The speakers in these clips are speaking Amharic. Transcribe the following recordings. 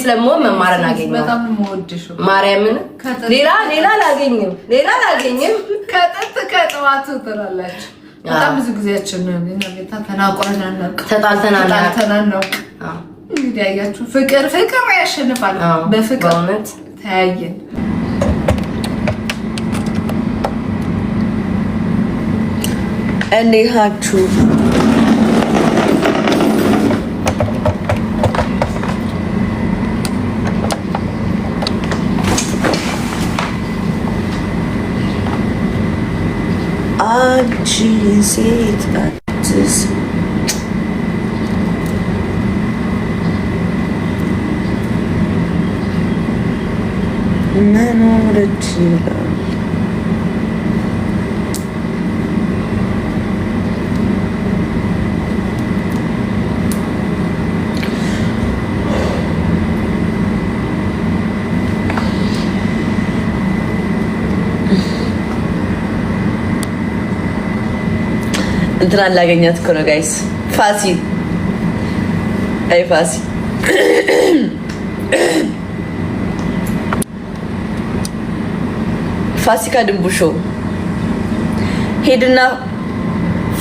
ስለምሆን መማርን አገኘዋለሁ። ማርያምን ሌላ ሌላ አላገኝም፣ ሌላ አላገኝም። ከጥንት ከጥዋቱ ትላላችሁ። በጣም ብዙ ጊዜያችን ተናቆረን አናውቅም፣ ተጣልተን አናውቅም። እንግዲህ አያችሁ፣ ፍቅር ፍቅር ያሸንፋል። በፍቅር ተያየን። እንዴት ናችሁ? አንቺ ሴት አትስ መኖር ይችላል። እንትና ላገኛት እኮ ነው guys። ፋሲ አይ ፋሲ ፋሲካ ድንቡሾ ሄድና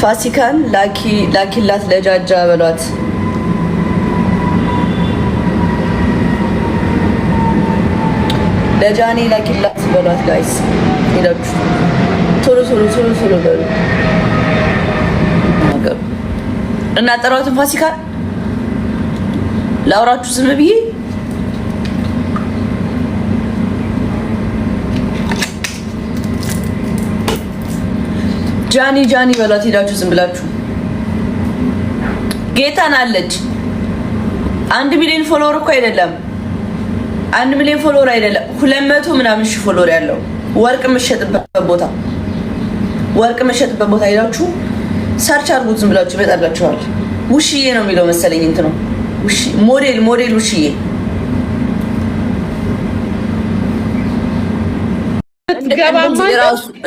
ፋሲካን ላኪላት ለጃጃ በሏት። ለጃኔ ላኪላት በሏት guys። ሄዳችሁ ቶሎ ቶሎ ቶሎ ቶሎ በሉ እና ጠሯትን ፋሲካን ላውራችሁ ዝም ብዬ ጃኒ ጃኒ በሏት። ሄዳችሁ ዝም ብላችሁ ጌታን አለች። 1 ሚሊዮን follower እኮ አይደለም፣ 1 ሚሊዮን follower አይደለም፣ 200 ምናምን ሺህ follower ያለው ወርቅ የምሸጥበት ቦታ ወርቅ የምሸጥበት ቦታ ሄዳችሁ search አድርጉት። ዝም ብላችሁ ይመጣላችኋል። ውሽዬ ነው የሚለው መሰለኝ እንትን ነው ሞዴል ሞዴል ውሽዬ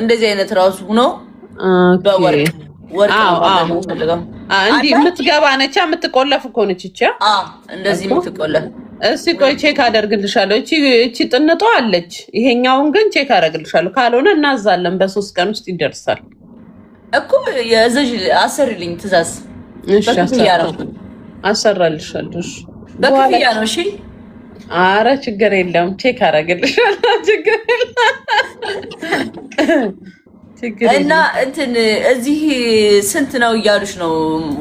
እንደዚህ አይነት ራሱ ሆኖ በወርቅ ወርቅ እንዲህ የምትገባ ነች። የምትቆለፍ እኮ ነች። ይቻ እንደዚህ የምትቆለፍ። እስኪ ቆይ check አደርግልሻለሁ። እቺ ጥንጧ አለች። ይሄኛውን ግን check አደርግልሻለሁ። ካልሆነ እናዛለን። በ3 ቀን ውስጥ ይደርሳል እኮ የእዘዥ አሰሪልኝ። ትእዛዝ በክፍያ ነው። አሰራልሻለሁ። በክፍያ ነው። እሺ። አረ ችግር የለውም። Check አደርግልሻለሁ። ችግር የለም። እና እንትን እዚህ ስንት ነው እያሉሽ ነው?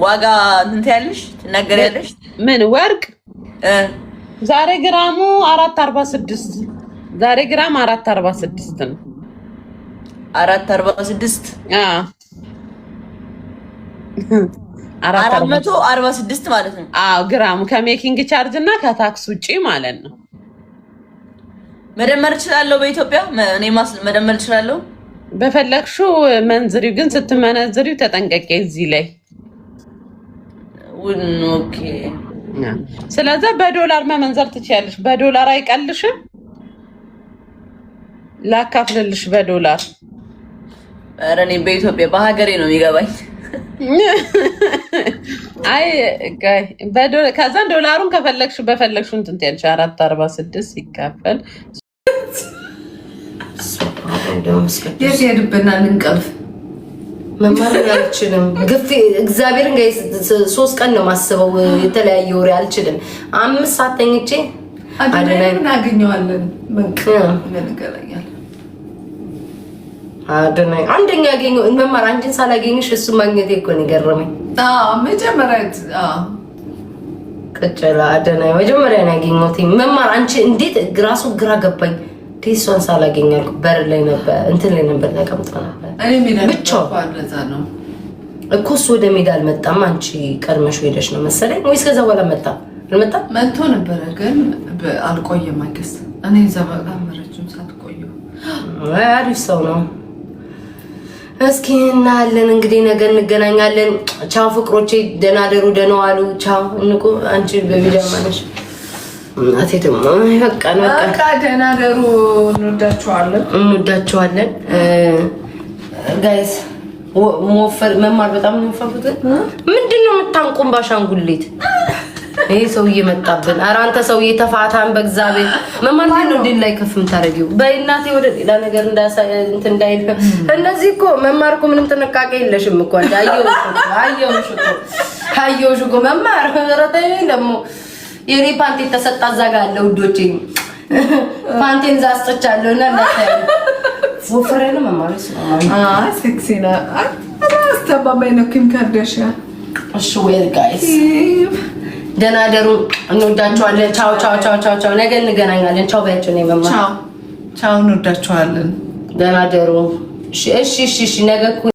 ዋጋ እንትን ትያለሽ፣ ትናገሪያለሽ። ምን ወርቅ ዛሬ ግራሙ 4.46፣ ዛሬ ግራም 4.46 ነው። 4.46፣ 446 ማለት ነው። አዎ ግራሙ ከ making charge እና ከ tax ውጪ ማለት ነው። መደመር እችላለሁ። በኢትዮጵያ እኔ መደመር እችላለሁ። በፈለግሽው መንዝሪው፣ ግን ስትመነዝሪው ተጠንቀቂ እዚህ ላይ። Okay። ስለዚህ በዶላር መመንዘር ትችያለሽ። በዶላር አይቀልሽም? ላካፍልልሽ በዶላር። ኧረ እኔ በኢትዮጵያ በሀገሬ ነው የሚገባኝ። አይ ከዛን ዶላሩን ከፈለግሽ በፈለግሽው እንትን ትያለሽ። 4.46 ሲካፈል የት ሄድብናል እንቅልፍ? መማር አልችልም። ግፌ እግዚአብሔርን guys 3 ቀን ነው የማስበው። የተለያየ ወሬ አልችልም። 5 ሰዓት ተኝቼ እናገኘዋለን። አዶናይ አንደኛ ያገኘው መማር አንቺን ሳላገኝሽ እሱ ማግኘቴ እኮ ነው የገረመኝ። መጀመሪያ ቅጭላ አዶናይ መጀመሪያ ነው ያገኘሁት። መማር አንቺ እንዴት ራሱ ግራ ገባኝ። እሷን ሳላገኝ አልኩ። በር ላይ ነበር እንትን ላይ ነበር ተቀምጦ ነበር ብቻውን እኮ እሱ ወደ ሜዳ አልመጣም። አንቺ ቀድመሽ ሄደሽ ነው መሰለኝ ወይስ ከዛ በኋላ መጣ? አልመጣም። መጥቶ ነበረ ግን አልቆየም። አይገስ እኔ እዛ በጣም ረጅም ሰዓት ቆየሁ። አሪፍ ሰው ነው። እስኪ እናያለን እንግዲህ ነገ እንገናኛለን። ቻው ፍቅሮቼ፣ ደህና ደሩ፣ ደህና ዋሉ። ቻው እንቁ። አንቺ በቢጃማ ነሽ። እናቴ ደግሞ በቃ በቃ ደህና ደሩ። እንወዳችኋለን፣ እንወዳችኋለን guys። መወፈር መማር በጣም ነው የምፈሩት። ምንድን ነው የምታንቁም ባሻንጉሊት? ይሄ ሰውዬ መጣብን። ኧረ አንተ ሰውዬ ተፋታን በእግዚአብሔር። መማር ነው እንዴ ላይ ከፍ የምታደርጊው? በእናቴ ወደ ሌላ ነገር እንትን እንዳይል። እነዚህ እኮ መማር እኮ ምንም ጥንቃቄ የለሽም እኮ። አንቺ አየሁሽ እኮ፣ አየሁሽ እኮ፣ አየሁሽ እኮ መማር። ኧረ ተይ ደግሞ፣ የኔ ፓንቴ ተሰጣ እዛ ጋር አለ ውዶቼ። ፓንቴን እዛ አስጥቻለሁ እና እንዳታዩ። ወፈረ ነው መማር። አይ፣ ሴክሲ ነው። አስተማማኝ ነው ኪም ካርዳሽያን። እሺ well guys፣ ደህና ደሩ። እንወዳችኋለን። ቻው ቻው ቻው ቻው ቻው። ነገ እንገናኛለን። ቻው በያቸው ነው መማር። ቻው ቻው፣ እንወዳችኋለን። ደህና ደሩ። እሺ እሺ እሺ እሺ። ነገ እኮ